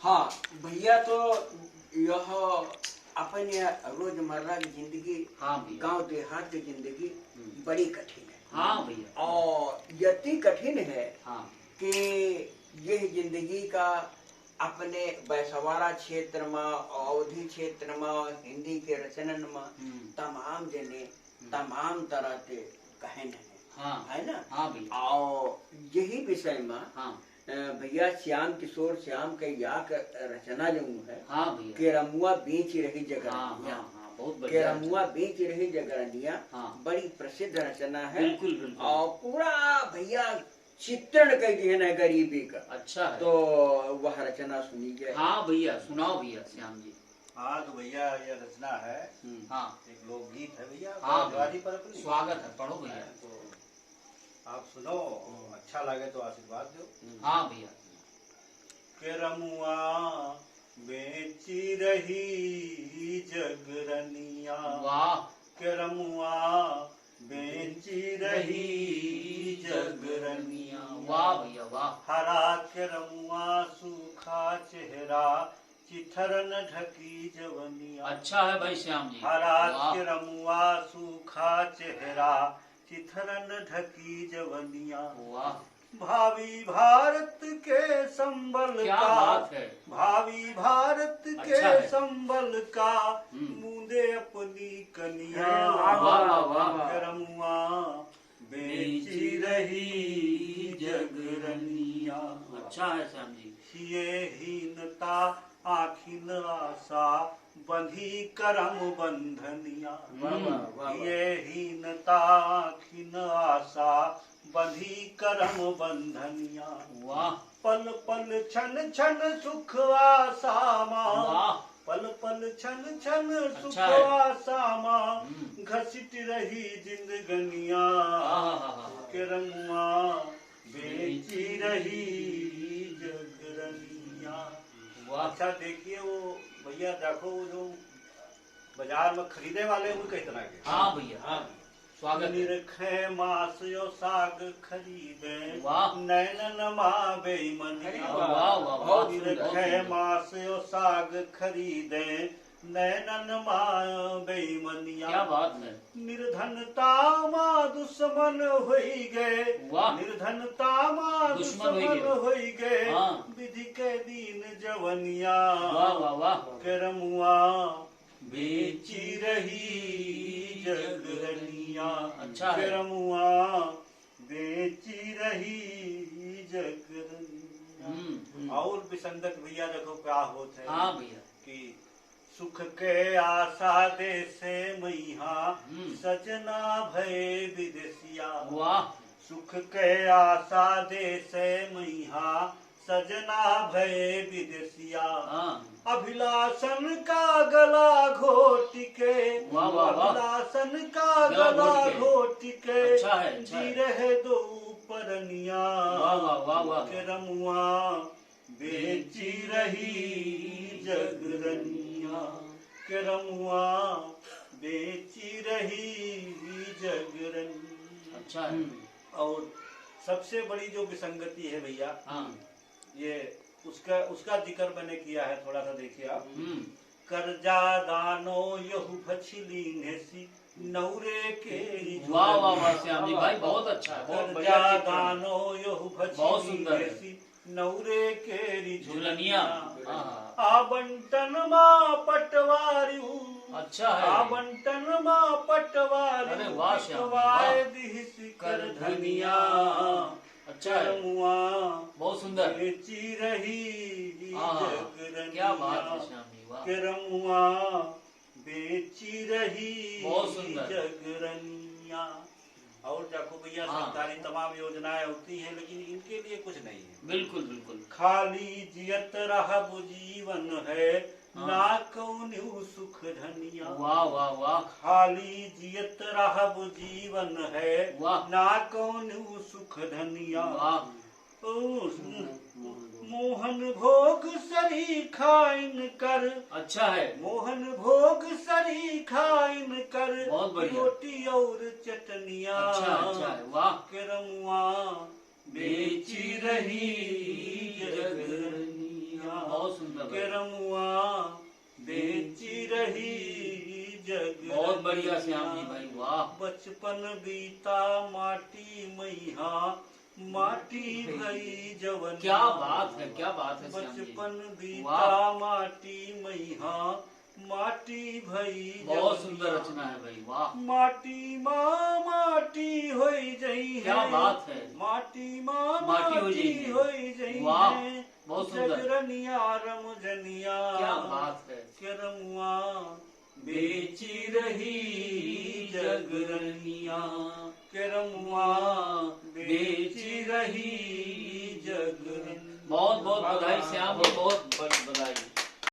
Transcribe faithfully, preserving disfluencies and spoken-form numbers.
हाँ भैया, तो यह अपन यह रोजमर्रा की जिंदगी, हाँ भैया। गांव देहात की जिंदगी हम्म। बड़ी कठिन है। हाँ भैया। और यति कठिन है हाँ। कि यह जिंदगी का अपने बैसवारा क्षेत्र मा, अवधी क्षेत्र मा, हिंदी के रचनन मा हम्म। तमाम जने हम्म। तमाम तरह के कहन है, हाँ। है ना? हाँ भैया। और यही विषय मा हाँ। अ, भैया श्याम किशोर श्याम के याक रचना जो है, हाँ भैया। केरमुआ बेच रही जगरनिया। हाँ, हाँ, हाँ, बहुत बढ़िया केरमुआ रचना। बेच रही जगरनिया, हाँ। बड़ी प्रसिद्ध रचना है। बिल्कुल, बिल्कुल। और पूरा भैया चित्रण कर दिए ना गरीबी का। अच्छा है। तो वह रचना सुनी जाए। हाँ भैया, सुनाओ भैया श्याम जी। हाँ, तो भैया, ये रचना है। हम्म। हाँ। एक लोकगीत है भैया, हाँ भैया। द्वारी पर अपनी। स्वागत है, पढ़ो भैया। हाँ, तो आप सुनो, हम्म। अच्छा लगे तो आशीर्वाद दो। हम्म। हाँ भैया। केरमुआ बेची रही जगरनिया। वाह। केरमुआ बेची रही जगरनिया। वाह भैया, वाह। हरा केरमुआ सूखा चेहरा, चिथरन ढकी जवनिया। अच्छा है भाई श्याम जी। हरा वाह। केरमुआ सूखा चेहरा, चिथरन ढकी जवनिया। वाह। भावी भारत के संबल क्या का, बात है। भावी भारत अच्छा के है। संबल का, हम्म। मूंदे अपनी कनिया। वाह, वाह, वाह, वाह। केरमुआ बेची रही जगरनिया। अच्छा है श्याम जी। हिये हीनता आँखिन आशा, बंधी करम बंधनिया। वाह, वाह, वाह, वाह। हिये हीनता आँखिन आशा, बंधी करम बंधनिया। वाह। पल पल छन छन सुखवा सामा। वाह। पल पल छन छन अच्छा है। सुखवा सामा, हम्म। घसीट रही जिंदगनिया। आहा, हा, हा, हा। केरमुआ बेची रही जगरनिया। वाह। अच्छा, देखिए वो भैया, देखो वो जो बाजार में खरीदे वाले, उनका इतना के। हाँ भैया, हाँ। स्वागत है। निरखे मास यो साग खरीदे, वाह। नैनन मा बेईमनिया। अरे वाह, वाह, वाह, बहुत सुंदर, निरखे बहुत सुंदर। मास यो साग खरीदे, नैनन मा बेईमनिया। क्या बात है। निर्धनता मा दुश्मन होई गए, वाह। निर्धनता मा दुश्मन होई दुश्मन गए। होई गए, हाँ। विधि के दीन जवनिया। वाह, वाह, वाह। केरमुआ बेची रही जगरनिया। अच्छा है। केरमुआ बेची रही जगरनिया। हम्म, हम्म। और विसंगत भैया देखो का होत है हाँ भैया। कि सुख के आशा देसे मइहा हम्म। सजना भये विदेसिया। वाह। सुख के आशा देसे मइहा सजना भये विदेसिया। हाँ। अभिलाषन का गला घोट के, वाह, वाह, वाह। अभिलाषन का गला गला घोट के। घोट के, अच्छा है, अच्छा है। जी रहे दो परनिया। वाह, वाह, वाह, वाह। केरमुआ बेची रही जगरनिया, केरमुआ बेची रही जगरनिया। अच्छा है। हम्म। और सबसे बड़ी जो विसंगति है भैया, हाँ। ये उसका, उसका जिक्र मैंने किया है, थोड़ा सा देखिए आप। हम्म। कर्जा दानो यहु भछि लीन्हेसि, नौरे केरि वाह, वाह, वाह, झुलनिया। श्याम जी भाई, बहुत अच्छा है, बहुत बढ़िया कर्जा चित्रण है। दानो यहु भछि बहुत सुंदर है। लीन्हेसि, नौरे केरि झुलनिया। झुलनिया। हाँ, हाँ। आवंटन मा पटवारी हूँ। अच्छा है। आवंटन मा पटवारी अरे हूँ, वाह, श्याम जी, वाह। पिटवाए दिहिसि कर धनिया। अच्छा है। केरमुआ बहुत सुंदर। बेची रही हाँ, हाँ, हाँ। जगरनिया। क्या बात है श्याम जी, वाह। केरमुआ बेची रही बहुत सुंदर। जगरनिया। और देखो भैया, हाँ। सरकारी तमाम योजनाएं होती हैं, लेकिन इनके लिए कुछ नहीं है। बिल्कुल, बिल्कुल। खाली जियत रहब जीवन है, हाँ। ना कौन्हू सुख धनिया। वाह, वाह, वाह। खाली जियत रहब जीवन है, वाह। ना कौन्हू सुख धनिया। वाह। ओ, मोहन भोग सरीखा इनकर। अच्छा है। मोहन भोग सरीखा इनकर। बहुत बढ़िया। रोटी और चटनिया। अच्छा, अच्छा है, वाह। केरमुआ बेची रही जगरनिया। बहुत सुंदर। बहुत बढ़िया श्याम जी भाई, वाह। बचपन बीता माटी मइहा, माटी भई जवनिया। क्या बात है, क्या बात है श्याम जी। बचपन बीता, वाह। माटी मइहा, माटी भई जवनिया। बहुत सुंदर रचना है भाई, वाह। माटी मा माटी होई जइहैं। क्या बात है। माटी मा माटी होई जइहैं। माटी होई जइहैं। वाह, बहुत सुंदर। जगरनिया रमजनिया। क्या बात है। केरमुआ बेची रही जगरनिया, केरमुआ बेची रही जगरनिया। बहुत बहुत बधाई श्याम जी, बहुत बहुत बधाई।